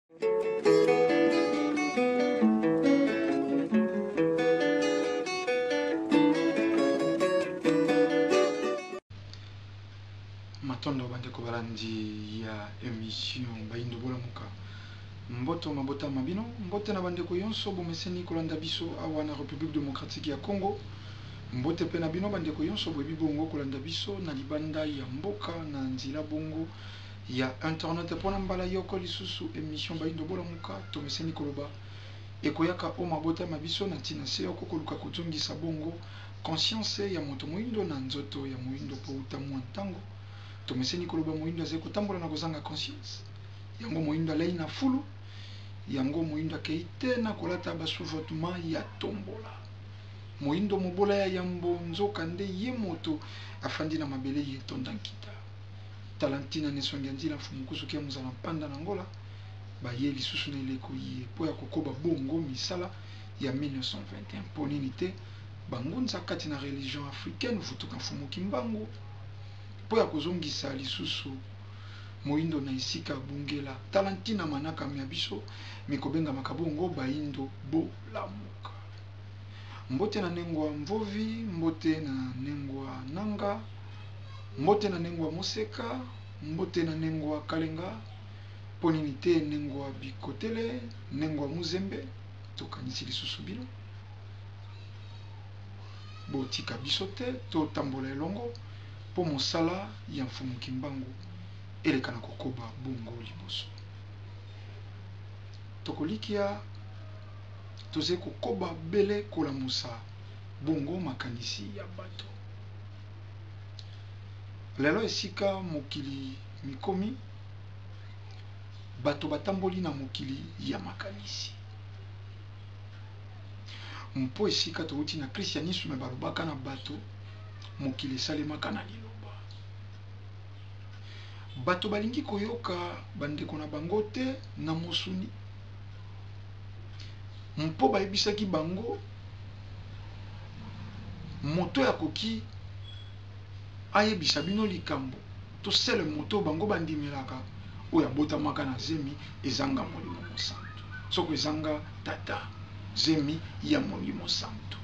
Matondo bandeko balandi ya emission Bayindo Bolamuka. Mboto mabota ma bino, mbote na bandeko yonso bomeseni kolanda biso awa na Republique Democratique ya Congo. Mbote pe na bino bandeko yonso boyebi bongo kolanda biso na libanda ya mboka na nzela bongo ya internet mpo na mbala yoko lisusu emission Bayindo Bolamuka tomeseni koloba ekoyaka o mabota ma biso na ntina se yoko koluka kozongisa bongo conscience ya moto moindo na nzoto ya moindo mpo uta mwa ntango tomeseni koloba moindo azali kotambola na kozanga conscience yango moindo alei na fulu yango moindo akei te na kolata ba sous-vêtements ya tombola moindo mobola ya yambo nzoka nde ye moto afandi na mabele ye etonda nkita tala ntina na esongi ya nzila mfumu kusu kia mozala mpanda na Angola baye lisusu na eleko iye mpo ya kokoba bongo misala ya 1921 mpo nini te bangunza kati na religion africaine vutuka mfumu Kimbangu mpo ya kozongisa lisusu moindo na esika abungela tala ntina manaka mya biso mikobengamaka bongo baindo bolamuka mbote na nengwa mvovi mbote na nengwa nanga mbote na nengwa moseka mbote na nengwa kalenga mpo nini te nengwa bikotele nengwa muzembe tokanisi lisusu bino botika biso te totambola elongo mpo mosala ya mfumu Kimbangu eleka na kokoba bongo liboso tokolikia tozali kokoba bele kolamusa bongo makanisi ya bato lelo esika mokili mikomi bato batamboli na mokili ya makanisi mpo esika touti na christianisme balobaka na bato mokili esalemaka na liloba bato balingi koyoka bandeko na bango te na mosuni mpo bayebisaki bango moto akoki ayebisa bino likambo tosele moto bango bandimelaka oyo abotamaka na zemi ezanga molimo mosantu soko ezanga tata zemi ya molimo santu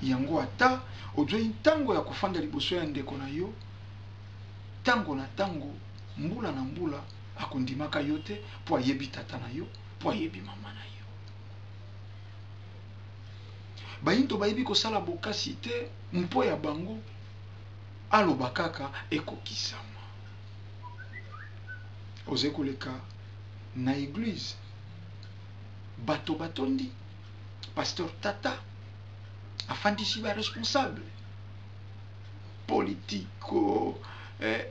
yango ata ozwi ntango ya kofanda liboso ya ndeko na yo ntango na ntango mbula na mbula akondimaka yo te mpo ayebi tata na yo mpo ayebi mama na yo bayindo bayebi kosala bokasi te mpo ya bango aloba kaka ekokisama ozali koleka na église bato batondi pasteur tata afandisi baresponsable politico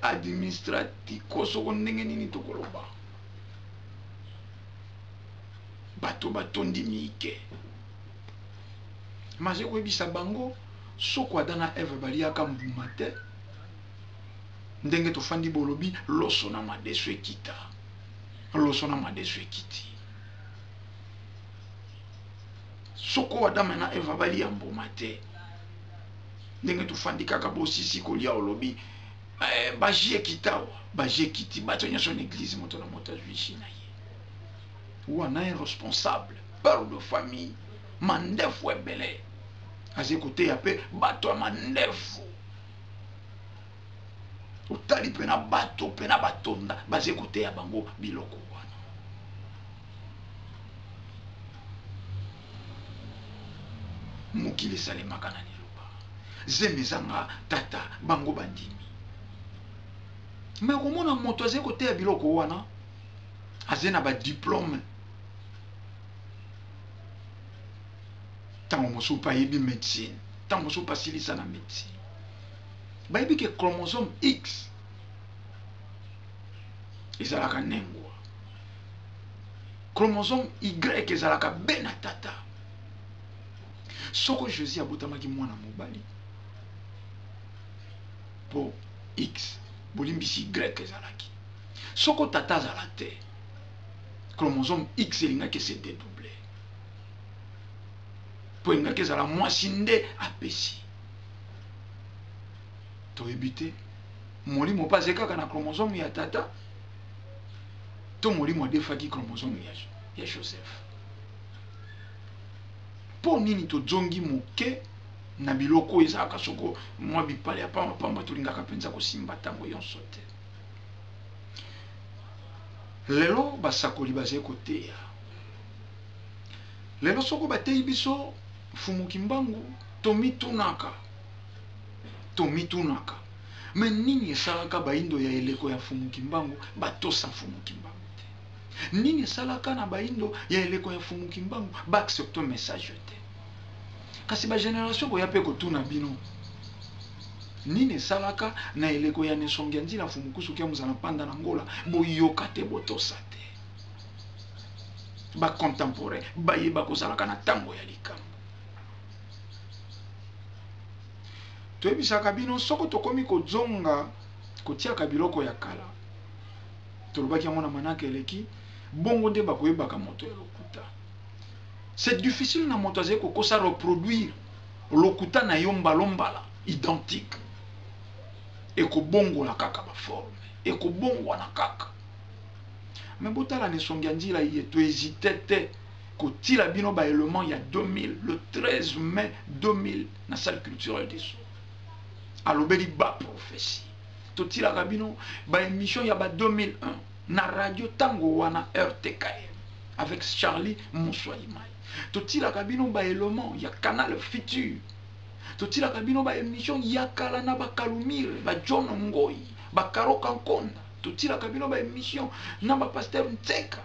administratico soko ndenge nini tokoloba bato batondi mike maze koyebisa bango soko Adam na Eve baliaka mbuma te ndenge tofandi bolobi loso na madesu ekita loso na madesu ekiti soko Adama na Eva balia mbuma te ndenge tofandi kaka bosisi kolia olobi baji ekita awa baji ekiti bato nyonso na église moto na moto azwi jus na ye wana un responsable père de famille mandefu ebele azali koteya mpe bato ya mandefu otali mpe na bato mpe na batonda bazali koteya bango biloko wana mokili esalemaka na liloba zemi ezanga tata bango bandimi me komona moto azali koteya biloko wana azali na badiplome ntango mosusu mpe ayebi médecine ntango mosusu mpe asilisa na médecine bayebi ke chromosome x ezalaka nengwa chromosome y ezalaka be na tata soko Jésus abotamaki mwana mobali mpo x bolimbisi y ezalaki soko tata azala te chromosome x elingaki ese dédouble mpo elingaki ezala mwasi nde apesi toyebi te. Molimo mpe azali kaka na chromosome ya tata to molimo adefaki chromosome ya Joseph? Mpo nini tozongi moke na biloko oyo ezalaka soko mwa bipale ya pamba pamba, tolingaka mpenza kosimba ntango nyonso te? Lelo basakoli bazali koteya. Lelo soko bateyi biso Mfumu Kimbangu, tomitunaka, tomitunaka, me nini esalaka bayindo ya eleko ya Mfumu Kimbangu batosa Mfumu Kimbangu te? Nini esalaka na bayindo ya eleko ya Mfumu Kimbangu ba accepte message te? Kasi ba generation koya mpe kotuna bino, nini esalaka na eleko ya Nesongia Nzila Mfumu Kusu Kia Muzala Mpanda na Ngola boyoka te, botosa te? Ba contemporain bayeba kozalaka na ntango ya likambo. Toyebisaka bino, soko tokomi kozonga kotiaka biloko ya kala, tolobaki yango na manaka eleki, bongo nde bakoyebaka moto ya lokuta. C'est difficile na moto azali kokosa reproduire lokuta na yo mbala identique. Ekobongola kaka ba forme, ekobongwana kaka. Mais botala na esongi ya nzila ye, tohésite te kotila bino ba élément ya 2000, le 13 mai 2000, na salle culturelle des Sceaux. Alobeli ba prophétie. Totilaka bino ba émission ya ba 2001 na radio tango wana RTKM avec Charlie Moussouaïmaï. Totilaka bino ba élément ya Canal Futur. Totilaka bino ba émission ya kala na ba Kalumire, ba John Ngoyi, ba Karoka Nkonda. Totilaka bino ba émission na ba pasteur Ntseka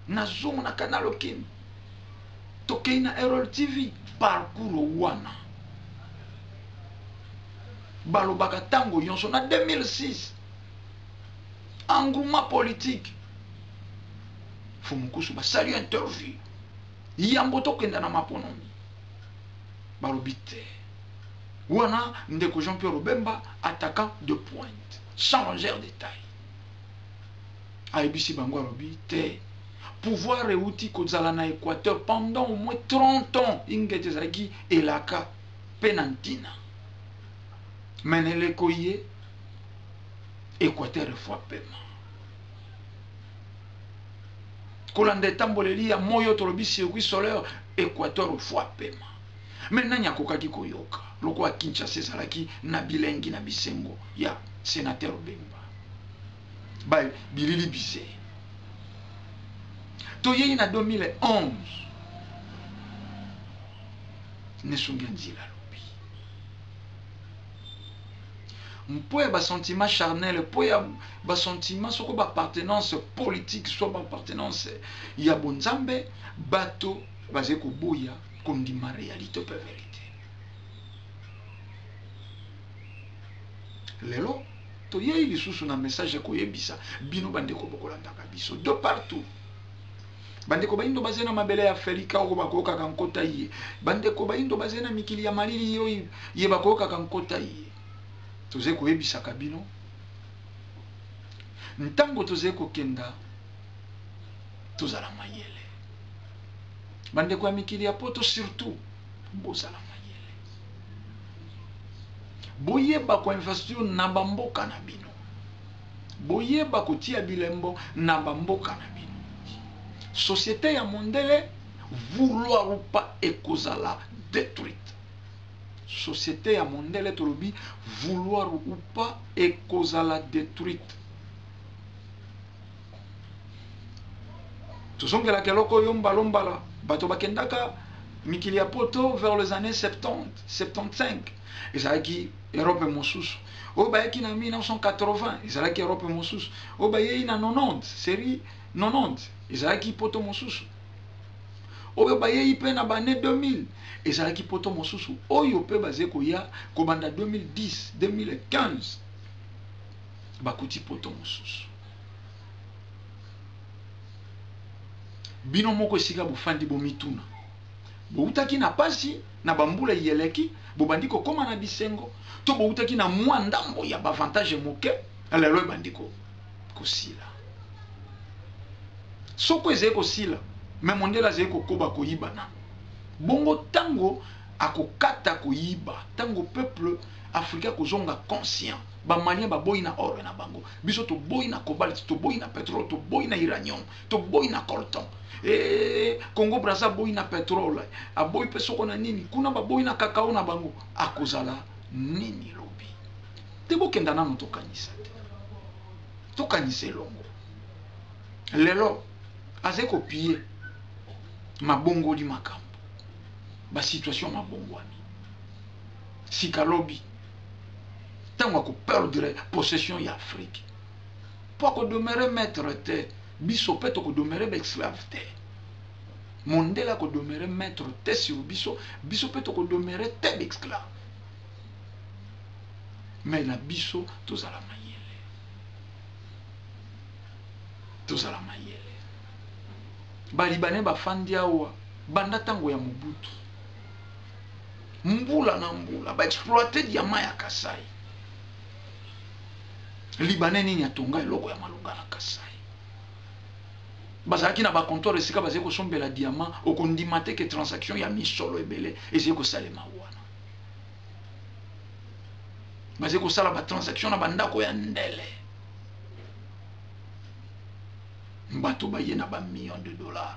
na Zoom na Canal Okin. Tokei na Erol TV, parcours wana. Balobaka tango nyonso na 2006. Engouement politique. Fumukusu basali interview. Yambo tokenda na maponomi. Balobi te. Wana ndeko Jean-Pierre Obemba, attaquant de pointe, changeur de taille. Ayebisi bango, alobi te. Pouvoir euti kozala na Équateur pendant au moins 30 ans, ingete ezalaki elaka pe na ntina. Mais na eleko ye Équateur efwa pema. Kolanda etamboleli ya moyo tolobi circuit solaire, Équateur efwa pema. Mais nani akokaki koyoka lokola Kinshasa ezalaki na bilengi na bisengo ya sénateur Bemba. Ba bilili bise. Toyei na 2011. Nesongi ya nzila lobi. Mpo ya ba sentiment charnel, mpo ya ba sentiment soko ba appartenance politique, soit ba appartenance ya bonzambe, bato bazali koboya kondima réalité pe vérité. Lelo toyei lisusu na message koyebisa bino bandeko bokolandaka biso de partout. Bandeko bayindo bazali na mabele ya Afrika oyo bakokaka nkota ye. Bandeko bayindo bazali na mikili ya malili oyo ye bakokaka nkota ye. Tozali koyebisaka bino ntango tozali kokenda tozala mayele. Bandeko ya mikili ya poto surtout bozala mayele. Boyeba koinvestir na bamboka na bino. Boyeba kotia bilembo na bamboka na bino. Société ya mondele, vouloir ou pas, ekozala détruite. Société ya mondele tolobi vouloir ou pas ekozala détruite. Tozongelaka eloko oyo mbala mbala. Bato bakendaka mikili ya poto vers les années 70, 75, ezalaki Europe mosusu. Oyo bayaki na 1980 ezalaki Europe mosusu. Oyo bayei na 90, série 90 ezalaki poto mosusu. Oyo bayei mpe na bane 2000 ezalaki poto mosusu. Oyo mpe baze koya kobanda 2010, 2015 bakuti poto mosusu. Bino moko esika bofandi bomituna. Boutaki na pasi na bambula yeleki, bobandi kokoma na bisengo, to boutaki na mwa ndambo ya bavantage moke, lelo ebandi kosila. Soko ezali kosila, me mondele azali kokoba koyiba nano. Bongo tango akokata koyiba, tango peuple africain kozonga conscient, Ba Maliens baboyi na or na bango, biso toboyi na cobalt, toboyi na petrole, toboyi na uranium, toboyi na coltan. E Congo Brazza aboyi na petrole, aboyi mpe soko na nini kuna, baboyi na cacao na bango. Akozala nini lobi te? Bokenda nano, tokanisa te, tokanisa elongo. Lelo azali kopie mabongoli makambo, basituation mabongwami sika. Lobi ntango akoperdre possession ya Afrique, mpo akodemeurer maître te, biso mpe tokodemeurer baesclave te. Mondele akodemeurer maître te sur biso, biso mpe tokodemeurer te baesclave. Mais na biso tozala mayele, tozala mayele. Balibanais bafandi awa banda ntango ya Mobutu, mbula na mbula baexploite diamant ya Kasai. Libanais nini atonga eloko ya malonga na Kasai? Bazalaki na bacomptoir esika bazali kosombela diamant. Okondima te ke transaction ya misolo ebele ezali kosalema wana. Bazali kosala batransaction na bandako ya ndele. Bato baye na bamillion de dollars,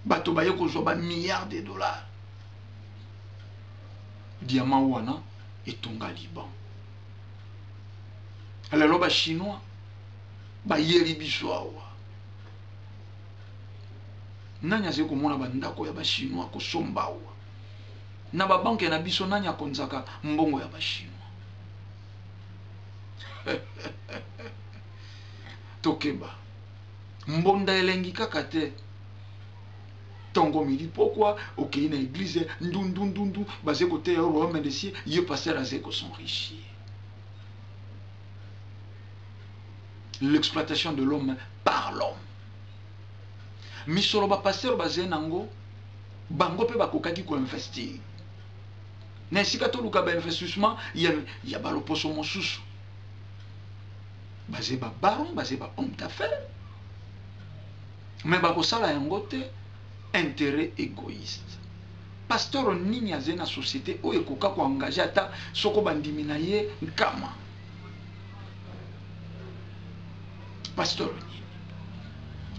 bato baye kozwa bamilliard de dollars. Diamant wana etonga Liban. Lelo bachinois bayeli biso awa. Nani azali komona bandako ya bachinois kosomba awa na babanke na biso? Nani akonzaka mbongo ya bachinois? Tokeba, mbonda elengi kaka te. Ntongo, midi, pokwa, okei na église, ndundundundu, baze koteya yo royaume des cieux. Ye pasteur aze kos'enrichir, l'exploitation de l'homme par l'homme. Misolo bapasteur bazali nango, bango mpe bakokaki koinvestir na esika. Toluka bainvestissement ya baloposo mosusu. Baze babaron, baze bahomme d'affaires, mais bakosala yango te, intérêt égoïste. Pasteur nini azali na société oyo ekoka koengage ata soko bandimi na ye nkama? Pasteur nini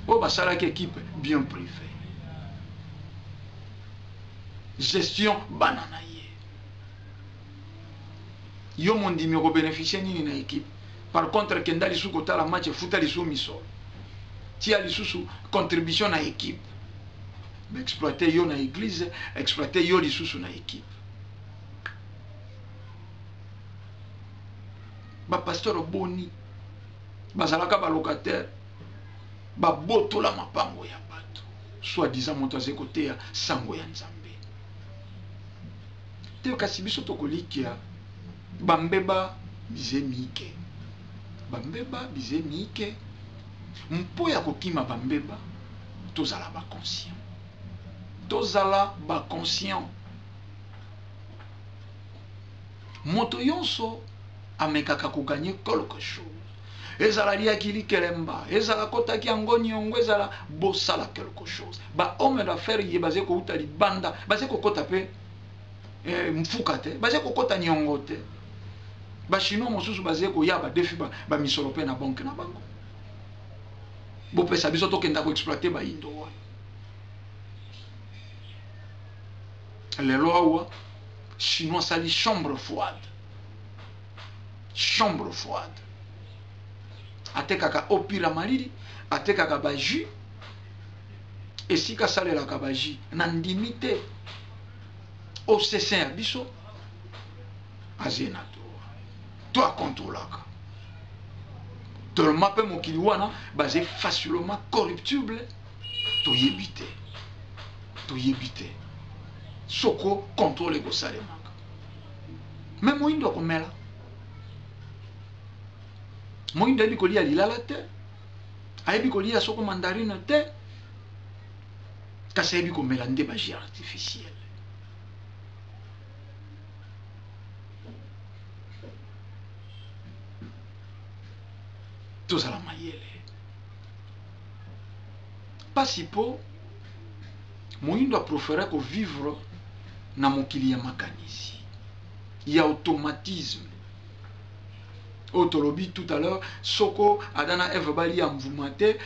oyo basalaki équipe bien privé, gestion bana na ye? Yo mondimi okobénéficie nini na équipe? Par contre, kenda lisusu kotala match, efuta lisusu misolo, tia lisusu contribution na équipe. Baexploite yo na église, exploite yo lisusu na équipe. Bapasteur boni bazalaka balocataire, babotola mapango ya bato, soi-disant moto azali koteya sango ya Nzambe te. Kasi biso tokolikia bambeba bize mike, bambeba bize mike. Mpo ya kokima bambeba, tozala baconscient, tozala baconscient. Moto nyonso amekaka kogagner quelque chose, ezala liaki likelemba, ezala kotaki yango niongo, ezala bosala quelque chose. Bahomme d'affaires ye bazali kouta libanda, bazali kokota mpe mfuka te, bazali kokota niongo te. Bachinois mosusu bazali koya, badefi bamisolo mpe na banke na bango. Bopesa biso tokenda koexploite bayindo wana. Lelo awa chinois asali chambre froide, chambre froide, atekaka opira malili, atekaka bajus. Esika asalelaka bajus, na ndimi te OCC ya biso azie na droit to akontrolaka tellement mpe mokili wana baze facilement corruptible. Toyebi te, toyebi te soko contrôle ekosalemaka. Mais moyindo akomela, moyindo ayebi kolia lilala te, ayebi kolia soko mandarine te, kasi ayebi komela nde bajus artificiel. Tozala mayele. Mpasi mpo moyindo apréféré kovivre na mokili ya makanisi ya automatisme. Oyo tolobi tout à l'heure, soko Adam na Eve balia mvuma te,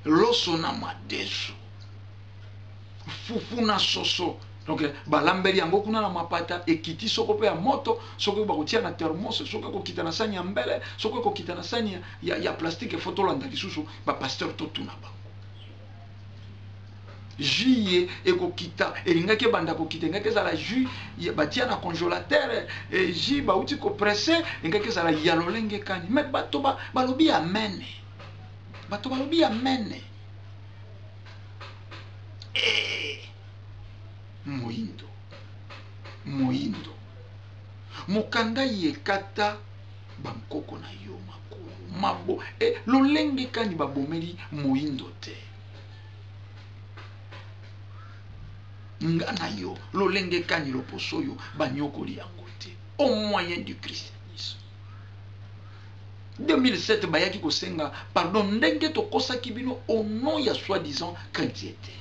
loso na madesu, fufu na soso. Donc balambeli yango kuna na mapata, ekiti soko pe ya moto, soko bakotia na thermos, soko ekokita na sani ya mbele, soko ekokita na sani ya plastique. Faut tolanda lisusu ba pasteur totuna bango. Jus ekokita, elingaki ebanda kokita, elingaki ezala jus batia na congélateur, jus bauti kopresse, elingaki ezala ya lolenge kani. Mais bato balobi amen, bato balobi amen. Moyindo, moyindo, mokanda yekata bankoko na yo makolo mabo, lolenge kani babomeli moyindo te. Nga na yo lolenge kani loposo oyo banyokoli yango te au moyen du christianisme. 2007 bayaki kosenga pardon ndenge tokosaki bino au nom ya soi-disant chrétienté.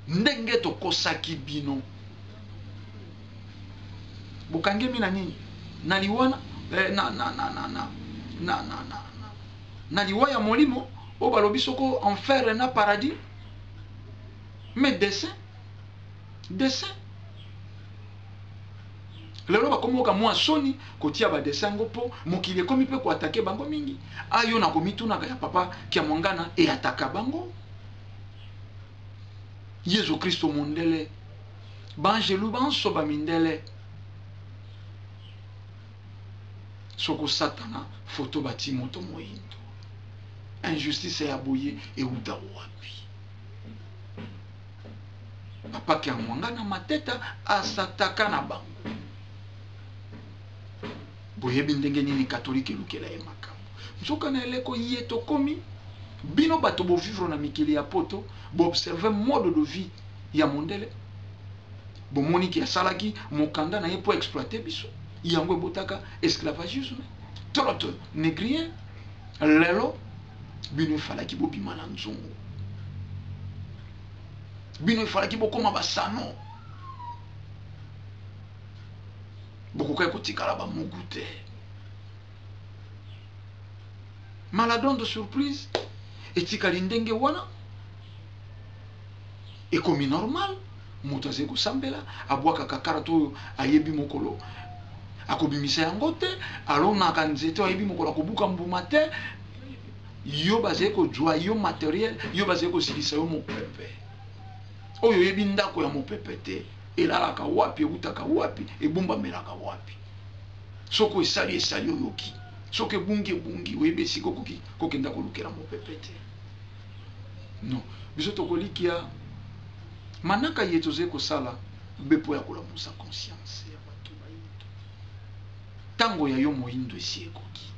Ndenge tokosaki bino, bokangemi na nini? Na liwa na, na, na, na, na, na, na, na, na, na liwa ya molimo oyo balobi soko enfer na paradis. Mais dessin, dessin lelo bakomi oka mwa soni kotia ba dessin yango, mpo mokili ekomi mpe koatake bango mingi. Ayo na komitunaka ya papa Kiamwangana eataka bango. Yesu Kristo mondele, banjelu banso bamindele, soko satana foto bati moto moyindo. Injustice ya boye euta wapi? Papa Kiamwangana Mateta asataka na bango. Boyebi ndenge nini katolike elukela ye makambo. Nzoka na eleko ye tokomi, bino bato bovivre na mikili ya poto, boobserve mode de vie ya mondele, bomoniki asalaki mokanda na ye po exploiter biso. Yango ebotaka esclavagisme, traite négrier. Lelo bino efalaki bobima na nzungu, bino efalaki bokoma basano, bokokaki kotikala bamugu te. Maladon de surprise etikali ndenge wana, ekomi normal. Moto azali kosambela, abwakaka karate oyo ayebi mokolo akobimisa yango te, alonaka nzete oyo ayebi mokolo akobuka mbuma te. Yo bazali kozwa yo materiel, yo bazali kosilisa yo mopepe oyo oyebi ndako ya mopepe te, elalaka wapi, eutaka wapi, ebombamelaka wapi. Soko esali esali oyoki, soko ebungi ebungi, oyebi esika okoki kokenda kolukela mopepe te. Non, biso tokolikia manaka ye tozali kosala bepo ya kolamusa conscience ya bato bayindo. Tango ya yo moyindo esi ekoki,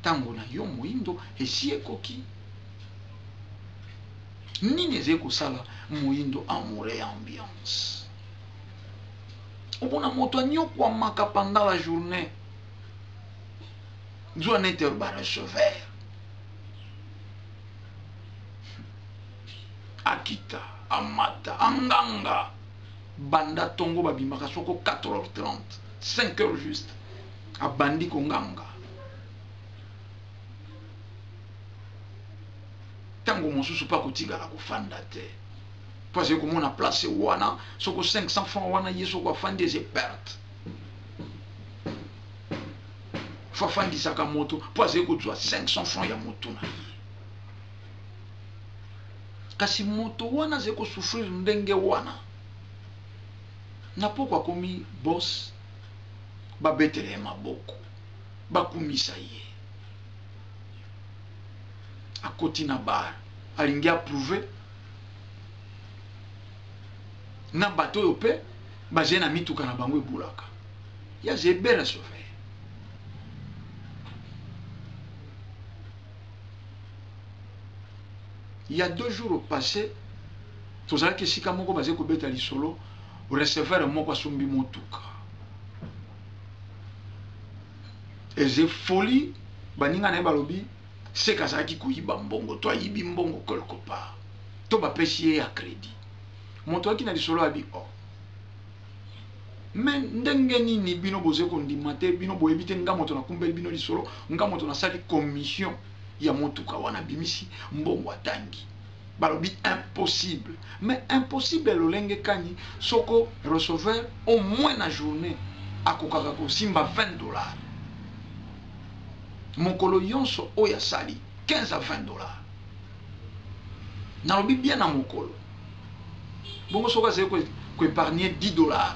tango na yo moyindo esi ekoki. Nini ezali kosala moyindo amoureux ya ambiance? Omona moto anyokwamaka pendant la journée, zwa nete ba receveur akita amata anganga banda tongo babimaka soko 4h30 5h juste abandi konganga. Tango mosusu pa kotikala kofanda te, po azali komona place wana soko 500 francs wana ye soko afandi eze perte. Fo afandisaka moto po azali kozwa 500 francs ya moto na ye. Kasi moto wana azali kosouffrir ndenge wana, na poko akomi boss, babetela ye maboko, bakumisa ye. Akoti na bar, alingi approuver na bato oyo pe bazali na mituka na bango ebulaka. Ya zebere sauver. Il y a 2 jours au passé, tozalaki esika moko bazali kobeta lisolo, receveur moko asombi motuka. Eze folie, baninga na ye balobi seka azalaki koyiba mbongo to ayibi mbongo quelque part to bapesi ye ya crédit. Moto ayaki na lisolo abi oh. Mais ndenge nini bino boze kondima te? Bino boyebi te nga moto nakumbeli bino lisolo, nga moto nasali commission ya motuka wana, bimisi mbongo atangi. Balobi impossible. Mais impossible lolenge kani soko receveur au moins na journée akokaka kosimba 20 $? Mokolo nyonso oyo asali 15 à 20 $, nalobi bien, na mokolo. Bongo soki azali koépargner 10 $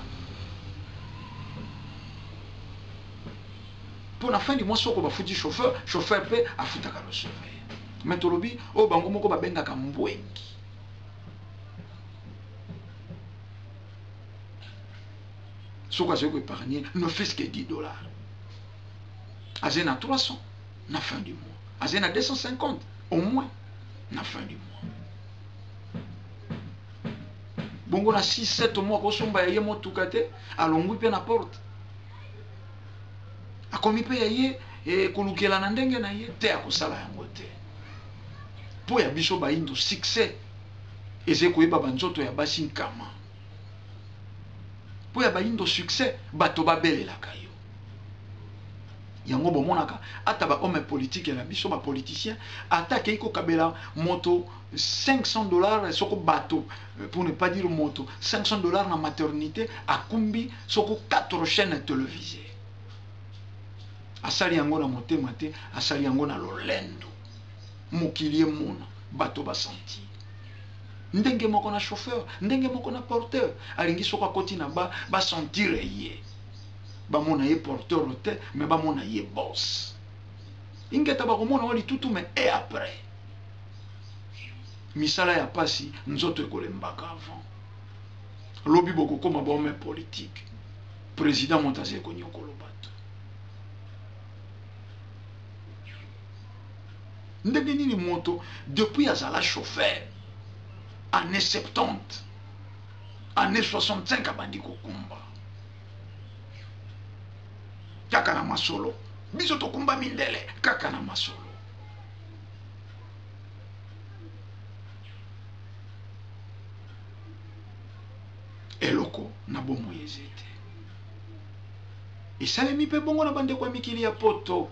mpo na fin du mois, soko bafuti chauffeur, chauffeur mpe afutaka receveur. Mais tolobi oyo bango moko babengaka mbwengi. Soki azali koépargner ne fût que 10 $, azali na 300 na fin du mois, azali na 250 au moins na fin du mois. Bongo na 6 7 mois kosomba ya ye motuka te, alongwi mpe na porte, akomi mpe ya ye kolukela na ndenge na ye te, akosala yango te. Mpo ya biso bayindo, succès eza koyeba banzoto ya basi nkama. Mpo ya bayindo, succès bato babelelaka yo. Yango bomonaka ata bahomme politique na biso, bapoliticien, ata akei kokabela moto 500 $, soko bato, pour ne pas dire moto, 500 $ na maternité, akumbi soko 4 chaînes télévisées. Asali yango na motema te, asali yango na lolendo. Mokili emona, bato basentir. Ndenge moko na chauffeur, ndenge moko na porteur. Alingi soko akoti na ba basentir ye, bamona ye porteur te, mais bamona ye boss. Ingeta, bakomona wa litutu. Mais et après, misala ya pasi, nzoto ekolembaka avant. Lobi bokokóma bahomme politique, président moto azali konyokolo bato. Ndenge nini moto depuis azala chauffeur, année 70, année 65, abandi kokumba kaka na masolo? Biso tokumba mindele kaka na masolo. Eloko na bomoi eza te. Esalemi mpe bongo na bandeko ya mikili ya poto,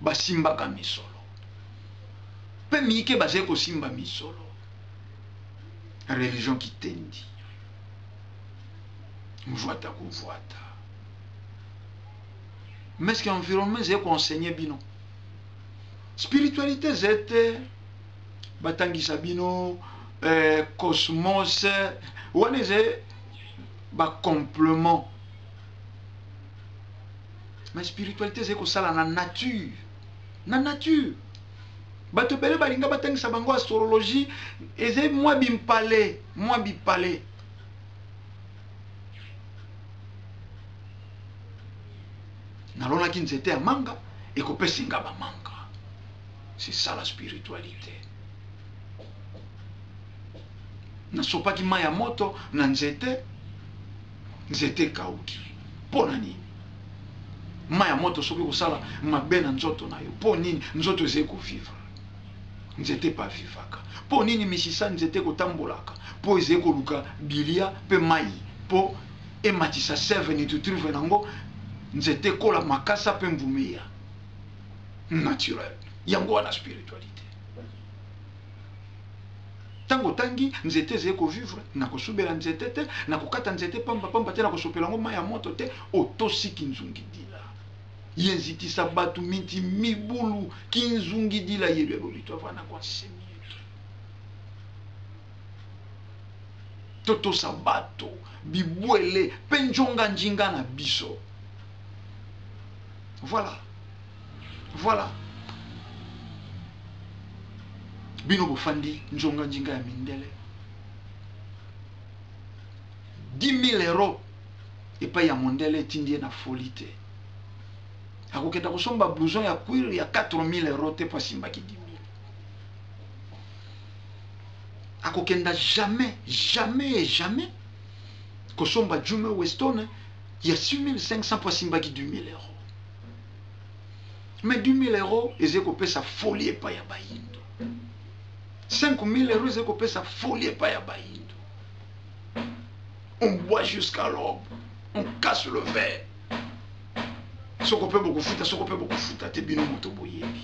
basimbaka misolo mpe mike, bazali kosimba misolo. Religion kitendi, mvwata kovwata. Mais ce environnement ezali koenseigner bino spiritualité eza te. Batangisa bino cosmos wana, eza bacomplément, mais spiritualité ezali kosala na nature, na nature. Bato ebele balinga batangisa bango astrologie, ezali mwa bimpale, mwa bipale. Nalonaki nzete ya manga, ekopesi nga bamanga. C'est ça la spiritualité. Nasopaki mai ya moto na nzete, nzete ekauki. Mpo na nini? Mai ya moto soki kosala mabe na nzoto na yo, mpo nini nzoto ezali kovivre, nzete epavivaka? Mpo nini misisa nzete ekotambolaka? Mpo ezali koluka bilia mpe mai mpo ematisa sève nutritive nango, nzete ekola makasa mpe mvumeya naturel. Yango wana spiritualité. Ntango otangi nzete ezali kovivre, nakosubela nzete te, nakokata nzete pambapamba te, nakosopela yango mai ya moto te. Otosiki nzungidila yenzitisa bato minti mibulu kinzungidila yedu ya lolito avana koenseigne totosa bato bibwele mpe njonga njinga na biso. Voilà, voilà. Bino bofandi njonga njinga ya mindele. 10 000 € epai ya mondele etindi ye na folie te. Akokenda kosomba blouson ya cuir ya 4 000 € te mpo asimbaki 10 000. Akokenda jamais, jamais et jamais kosomba Jume Weston ya 6500 mpo asimbaki 10 000 €. Mais 10 000 € ezali kopesa folie epai ya bayindo, 5 000 € ezali kopesa folie epai ya bayindo. On boit jusqu'à l'aube, on casse le verre. Soko mpe bokofuta, soko mpe bokofuta te, bino moto boyebi.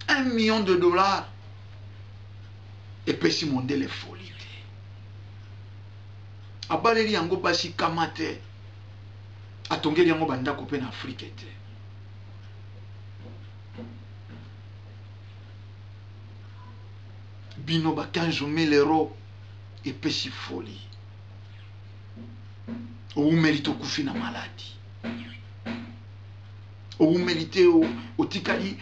$1 million epesi mondele folie te. Abaleli yango basi kama te, atongeli yango bandako mpe na Afrike te. Bino ba 15 000 euros epesi folie. Owumeli tokufi na maladi, owumeli te, otikali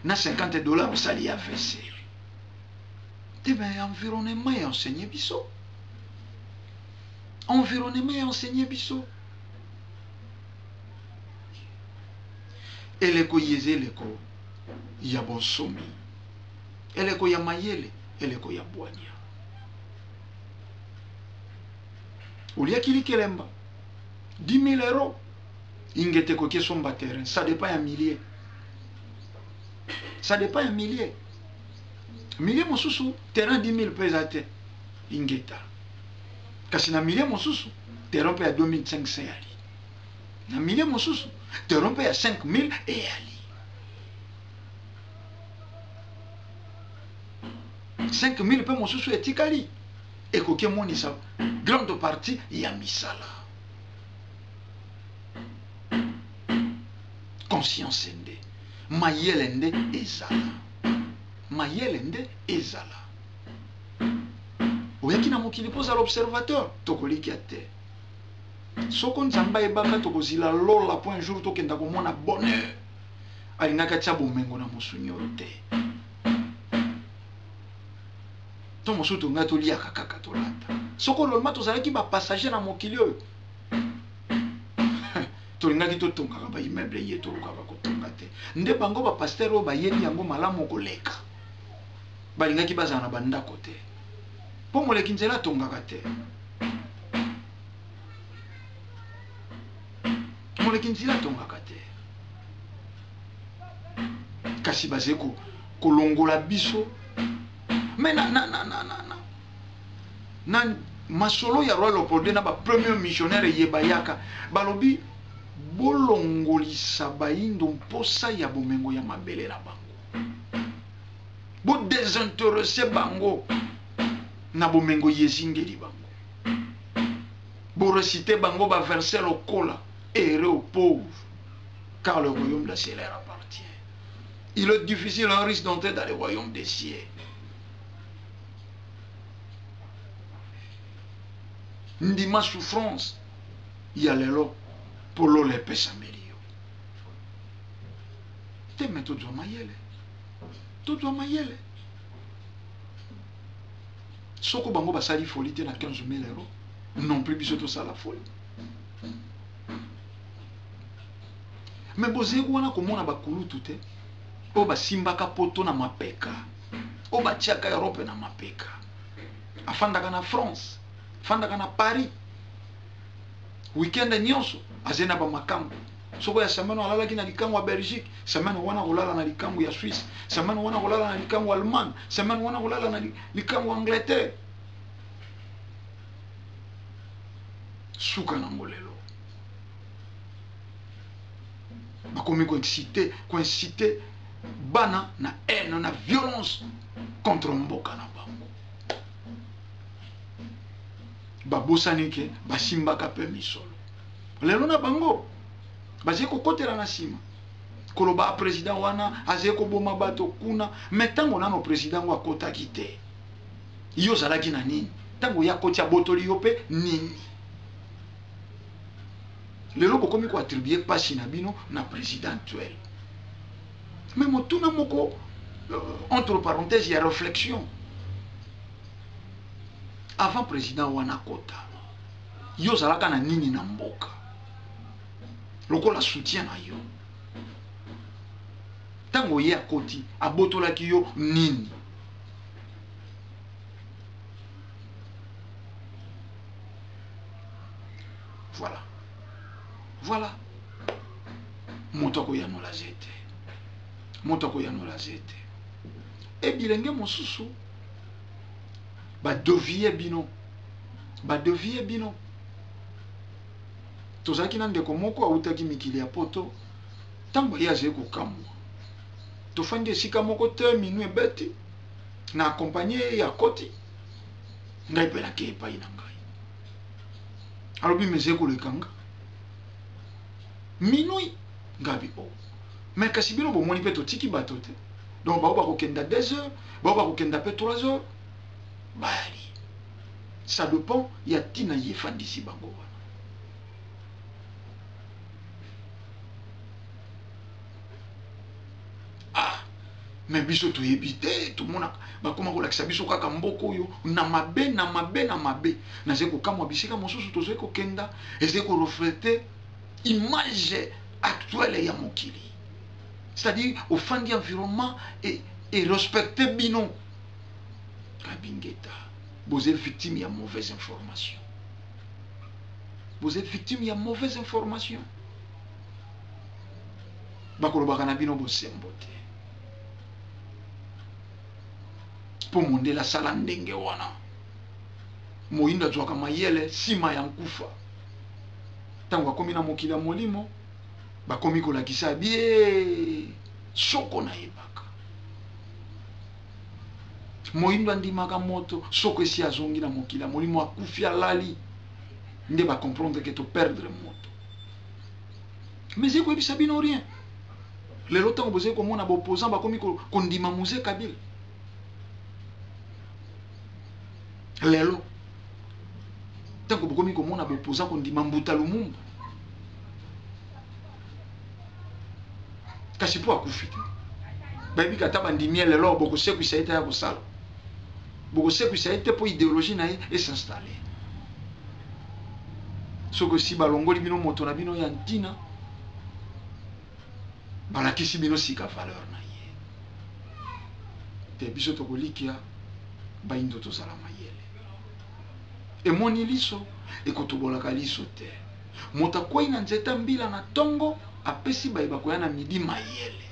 na $50, osali AVC te. Mais environnement ya enseigné biso, environnement ya enseigné biso. Eleko yeza eleko ya bonsomi, eleko ya mayele, eleko ya bwania. Oliaki likelemba 10 000 euros, ingete ekoki esomba terrain. Ça dépend ya milieu, ça dépend ya milieu. Milieu mosusu terrain 10 000 mpe eza te, ingeta. Kasi na milieu mosusu terrain mpe ya 2500 eyali, na milieu mosusu terrain mpe ya 5000 eyali. 5000 mpe mosusu etikali ekoki emonisa grande partie ya misala. Conscience nde mayele nde ezala, mayele nde ezala. Oyaki na mokili mpo ozala observateur, tokolikia te. Soko Nzambe ayebaka tokozila lola mpo un jour tokenda komona bonheur, alingaki atia bomengo na mosuni oyo te. To mosusu tongai toliaka kaka tolata. Soko lolema tozalaki bapassager na mokili oyo, tolingaki totongaka baimmeuble ye tolukaka kotonga te. Nde bango bapasteur oyo bayebi yango malamu koleka balingaki bazala na bandako te, mpo moleki nzela atongaka te, moleki nzela atongaka te. Kasi bazali kolongola biso me na masolo ya roi Leopold na bapremier missionnaire eyeba yaka balobi bolongolisa bayindo mposa ya bomengo ya mabele na bango, bodésintéresser bango na bomengo yezingeli bango, boréciter bango baverset lokola: "Heureux aux pauvres, car le royaume de ciel leur appartient. Il est difficile à un riche d'entrer dans le royaume des cieux." Ndima souffrance ya lelo mpo lola epesameli yo te. Me tozwa mayele, tozwa mayele. Soko bango basali folie te na 15 000 euros, non plus biso tosala folie. Me bozali wana komona bakulutu te oyo basimbaka poto na mapeka, oyo batiaka Europe na mapeka, afandaka na France, afandaka na Paris, weekend nyonso azali na bamakambo. Soko ya semaine alalaki na likango ya Belgique, semaine wana kolala na likango ya Suisse, semaine wana kolala na likango ya Allemagne, semaine wana kolala na likango ya Angleterre. Suka nango lelo bakomi koexciter, koinciter bana na haine, na violence contre mboka na bango. Babosani ke basimbaka mpe misolo. Lelo na bango bazali kokotela na nsima koloba président wana azali koboma bato kuna. Me ntango nano président yango akotaki te, yo ozalaki na nini? Ntango ye akoti, abotoli yo mpe nini? Lelo bokomi koattribuer mpasi na bino na président actuel. Me motuna moko entre parenthèse ya réflexion: avant président wana akota, yo ozalaka na nini na mboka lokola soutien na yo? Ntango ye akoti, abotolaki yo nini? Voilà, voilà. Moto akoyanola ze te, moto akoyanola ze te. E bilenge mosusu ba devier bino, ba devier bino. Tozalaki na ndeko moko awutaki mikili ya poto, ntango aye azali kokamwa. Tofandi esika moko te, minuit ebeti, na accompagner ye akoti, ngai mpe nakei epai na ngai. Alobi mais ezali koleka nga minuit, ngabi o. Oh. Mais kasi bino bomoni mpe totiki bato te. Donc bao bakokenda 2 heures, bao bakokenda mpe 3 heures, bayali. Ça dépend ya ntina ye efandisi bango wana. Ah, mais biso toyebi te, tomonaka bakoma kolakisa biso kaka mboka oyo na mabe na mabe na mabe. Nazali kokamwa bisika mosusu tozali kokenda, ezali koreflete image actuelle ya mokili. C'est-à-dire ofandi environnement et, et respecte bino. Kabingeta, boze victime ya mauvaise information. Boze victime ya mauvaise information. Bakolobaka na bino bosembo te. Mpo mondele asala ndenge wana. Moyindo azwaka mayele nsima ya nkufa. Ntango akomi na mokili ya molimo, bakomi kolakisa bie soko nayebaka. Moyindo andimaka moto soko esi azongi na mokili ya molimo, akufi alali, nde ba comprendre que to perdre moto. Mais ezali koyebisa bino rien. Lelo ntango bozali komona ba opposant bakomi kondima Mzee Kabila. Lelo ntango bokomi komona ba opposant kondima Mbuta Lumumba, kasi mpo akufi te, bayebi kata bandimi ye lelo bokosekwisa ye te ya kosala, bokosekwisa ye te mpo idéologie na ye esinstalle. Soki osi balongoli bino moto na bino ya ntina, balakisi bino sika valeur na ye te. Biso tokolikia bayindo tozala mayele. Emoni liso ekotobolaka liso te. Moto akwei na nzete mbila na tongo, apesi baye bakoya na midi mayele.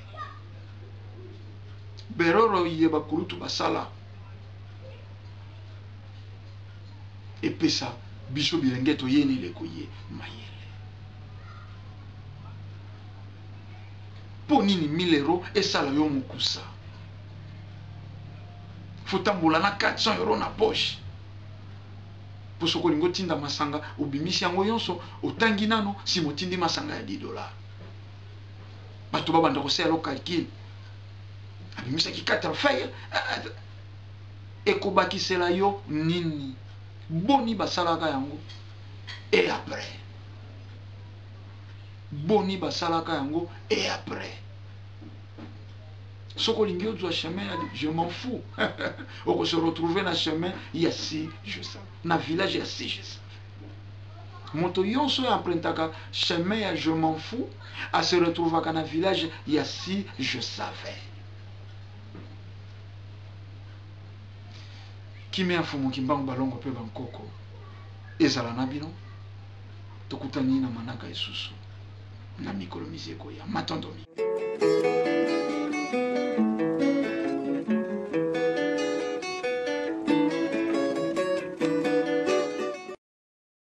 Beroro ye bakulutu basala epesa biso bilenge toyeni eleko ye mayele. Mpo nini 1000 euros esala yo mokusa? Fotambola na 400 euros na poche. Mpo soki olingi otinda masanga, obimisi yango nyonso, otangi nano, nsima otindi masanga ya 10 dollars. Bato babanda kosala yo calcul. Abimisaki 4 feuilles, ekobakisela yo nini? Boni basalaka yango? Et après? Boni basalaka yango? Et après? Soki olingi ozwa chemin ya je m'en fous, oko se retrouver na chemin ya si je savais, na village ya si je savais. Moto nyonso oyo empruntaka chemin ya je m'en fous a se retrouvaka na village ya si je savais. Kimia ya Mfumu Kimbangu, balongo mpe bankoko ezala na bino. Tokutani na manaka esusu na mikolo mize ekoya. Matondo mingi.